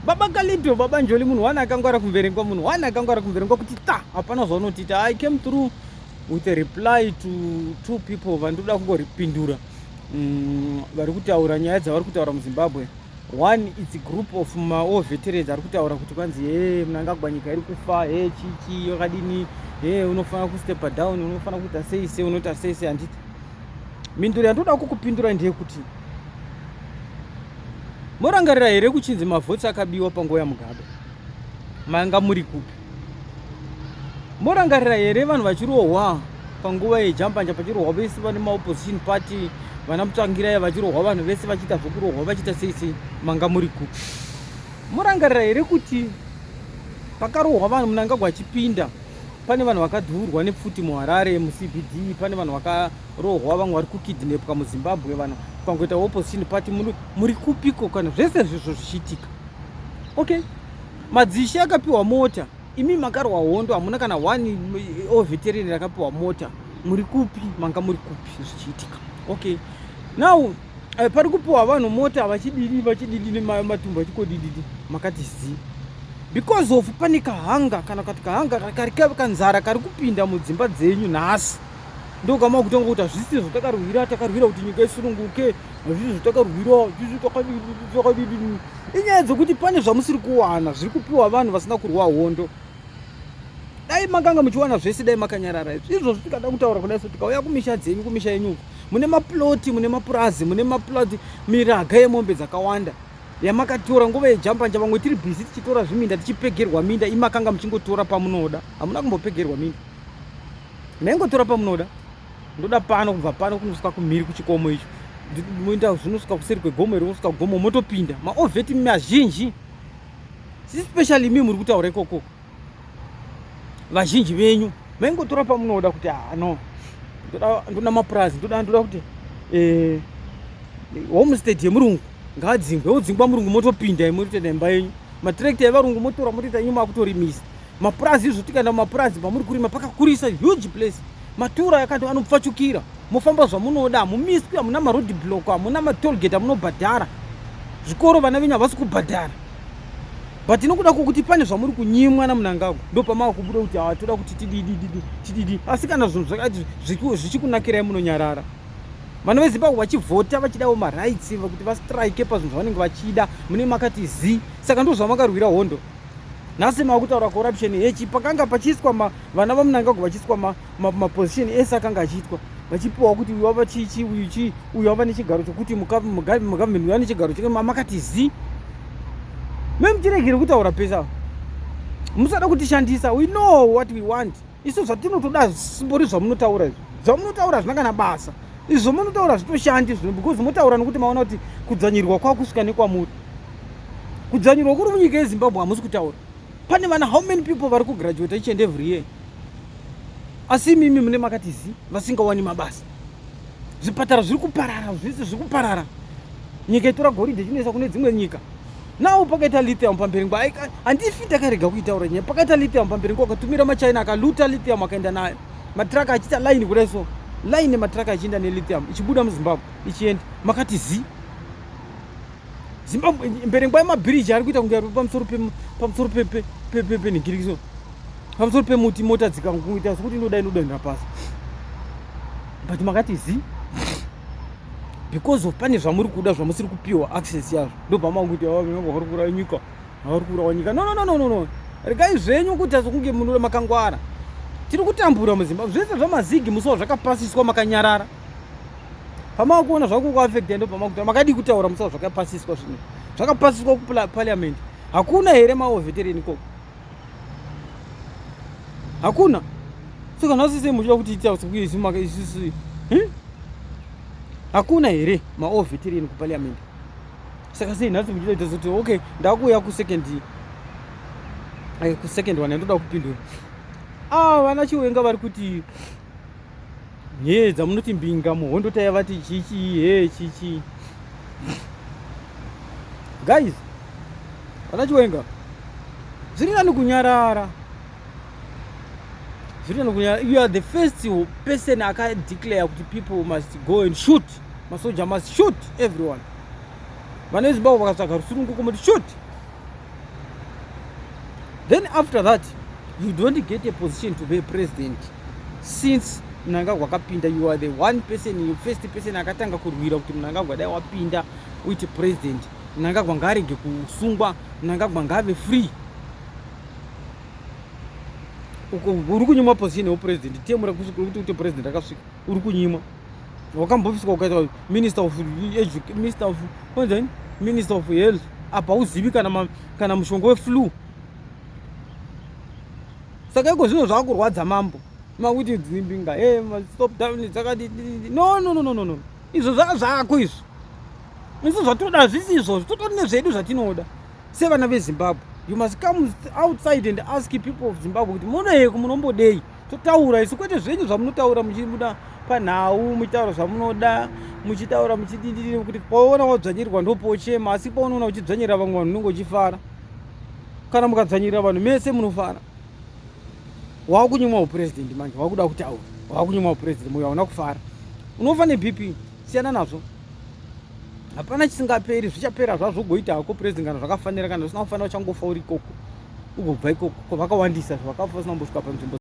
Baba Kalito, Baba Njoli, munhu one akangwara kumverengwa, munhu one akangwara kumverengwa kuti ta, hapana zvaunotiita. I came through with a reply to two people vandoda kungoripindura vari kutaura nyaya dzavari kutaura muZimbabwe. One, it's a group of mawar veterans ari kutaura kuti kwanzi, "He, Mnangagwa, nyika iri kufa, he, chichi yakadini, he, unofanira kustepa down, unofanira kuita sei sei, unoita sei sei." Handiti mhinduro yandoda kukupindura ndeyekuti, morangarira here kuchinzi mavhotsi akabiwa panguva yaMugabe? Manga muri kupi? Morangarira here vanhu vachirohwa panguva yejambanja, pachirohwa vese vane maopposition party, vana Mutsvangirai vachirohwa, vanhu vese vachiita zvokurohwa, vachiita sei sei? Manga muri kupi? Morangarira here kuti pakarohwa vanhu Mnangagwa achipinda, pane vanhu vakadhurwa nepfuti muHarare muCBD, pane vanhu vakarohwa, vamwe vari kukidnapwa muZimbabwe, vanhu pangoita opposition party? Muri kupiko kana zvese zvizvo zvichiitika? Okay, madzishe akapiwa mota, imi makarwa hondo hamuna kana one war veteran rakapiwa mota. Muri kupi? Manga muri kupi zvichiitika? Okay, now pari kupiwa vanhu mota vachididi vachididi, matumbu achikodididi, makati zi because of pane kahanga kana kati kahanga kari kanzara kari kupinda mudzimba dzenyu nhasi. Ndokama kutanga kuti hazvisi zvatakarwira, takarwira kuti nyika isununguke, hazvisi zvatakarwira, hazvisi takadidi. Inyaya dzekuti pane zvamusiri kuwana zviri kupiwa vanhu vasina kurwa hondo. Dai makanga muchiwana zvese, dai makanyarara. Izvi izvozvo tikada kutaura kudai so, tikauya kumisha dzenyu, kumisha yenyu uku mune maploti, mune mapurazi, mune maploti, miraga yemombe dzakawanda yamakatora nguva yejambanja. Vamwe tiri busy tichitora zviminda, tichipegerwa minda, imakanga muchingotora pamunoda. Hamuna kumbopegerwa minda, maingotora pamunoda. Ndoda pano, kubva pano kunosvika kumhiri kuchikomo icho, moenda zvinosvika kuseri kwegomo iri, kusvika gomo motopinda. Mawar vet mazhinji, especially imi muri kutaura ikoko, vazhinji venyu maingotora pamunoda kuti, "Ah, no, ndoda mapurazi, ndoda kuti homestead yemurungu ngaadzingwe." Odzingwa murungu, motopinda, motoita imba yenyu. Matirekta evarungu motora, motoita yenyu, makutorimisa mapurazi. Izvo tikaenda mumapurazi pamuri kurima pakakurisa, huge place, matura akati anopfachukira, mofamba zvamunoda, hamumiswi, hamuna maroad block, hamuna matollgate amunobhadhara. Zvikoro vana venyu havasi kubhadhara, but nokuda kwokuti pane zvamuri kunyimwa naMnangagwa, ndo pamava kubuda kuti, "Ha, toda kuti tididididi tididi." Asi kana zvinhu zvakati zvichikunakirai, munonyarara. Vana veZimbabwe vachivhota vachidawo marights kuti vastrike pazvinhu zvavanenge vachida, mune makati zi. Saka ndo zvamakarwira hondo? Nhasi makutaura corruption hechi pakanga pachiiswa vana vaMnangagwa, vachiiswa maposition ese akanga achiitwa, vachipiwa kuti uyu wava chichi, uyu chi, uyu wava nechigaro chokuti mugovernment, uyu ane chigaro cheke, makati zi. Memuchiregere kutaura pesa, musada kutishandisa. We know what we want. Isu zvatinotoda simbori zvamunotaura izvi. Zvamunotaura zvina kana basa. Izvi zvamunotaura zvitoshandi zvino, because motaura nokuti maona kuti kudzvanyirwa kwakusvika nekwamuri. Kudzvanyirwa kuri munyika yeZimbabwe hamusi kutaura. Pane vana, how many people vari kugraduate each and every year, asi imimi mune makati zi, vasingawani mabasa. Zvipatara zviri kuparara, zvese zviri kuparara. Nyika itora goridhe chinoisa kune dzimwe nyika. Nawo pakaita lithium paMberengwa, handifi takarega kuitaura nyaya. Pakaita lithium paMberengwa, akatumira maChina, akaluta lithium, akaenda nayo, matraka achiita line kudai so, line matraka achienda nelithium, ichibuda muZimbabwe ichienda. Makati zi. Zimbabwe, Mberengwa yemabhiriji ari kuita kunge ari pamusoro penhingirikiso, pamusoro pemuti, mota dzikangoita sekuti inoda inodonhera pasi, but makati zi because of pane zvamuri kuda zvamusiri kupiwa access yazvo. Ndobva makuti vari kuuraya nyika, vari kuurawa nyika. No, no, no, no, no, no, regai zvenyu kuita sokunge munoda makangwara. Tiri kutambura muZimbabwe. Zvese zvamazigi musi zvakapasiswa makanyarara. Pamava kuona zvakukuafecta, ndo pamakuta. Makadii kutaura musi zvakapasiswa? Zvinhu zvakapasiswa kuparliament, hakuna here mawar veteran ikoko? Hakuna. Saka nhasi sei muchida kuti ita isusu? Hakuna here mawar veteran kuparliament? Saka sei nhasi muchida kuita kuti, okay, ndakuuya kusecond, kusecond one yandoda kupindura. Ah, vana Chiwenga vari kuti he, dzamunoti mbinga muhondo, tayavati chichi he chichi. Guys, vana Chiwenga, zviri nani kunyarara, zviri nani kunyarara. You are the first person akadeclare kuti people must go and shoot, masoja must shoot everyone. Vana veZimbabwe vakatsvaga rusununguko, muti shoot. Then after that you don't get a position to be a president. Since Mnangagwa akapinda, you are the one person, you first person akatanga kurwira kuti Mnangagwa dai wapinda uite president, Mnangagwa ngaarege kusungwa, Mnangagwa ngaave free. Uko uri kunyimwa position yeupresident, temu rekuti uite president akasvika, uri kunyimwa. Wakambobviswa ukaita minister of education, minister of kwanzani, minister of health, apa uzivi kana, kana mushonga weflu. Saka iko zvino zvakurwadza mambo makuti dzimbinga hey, stop down dzakati. No, no, no, no, no, no, izvo zvaka zvako izvo. Isu zvatoda hazvisi izvozvo, totori nezvedu zvatinoda sevana veZimbabwe. You must come outside and ask people of Zimbabwe kuti munoeko munombodei, totaura isu, kwete zvenyu zvamunotaura muchibuda panhau, muchitaura zvamunoda, muchitaura muchididii, kuti paona wadzvanyirirwa ndopochema, asi paunoona uchidzvanyirira vamwe vanhu unenge uchifara. Kana mukadzvanyirira vanhu mese munofara. Wakunyimwa upurezidendi manje, wakuda kutaura, wakunyimwa upurezidendi, moyo hauna kufara, unofa neBP. Siyana nazvo, hapana chisingaperi, zvichapera zvazvo. Ugoita hako president kana zvakafanira, kana zvisina kufanira uchangofa uri ikoko, ugobva ikoko. Vakawandisa vakafa vasina kumbosvika panzvimbo.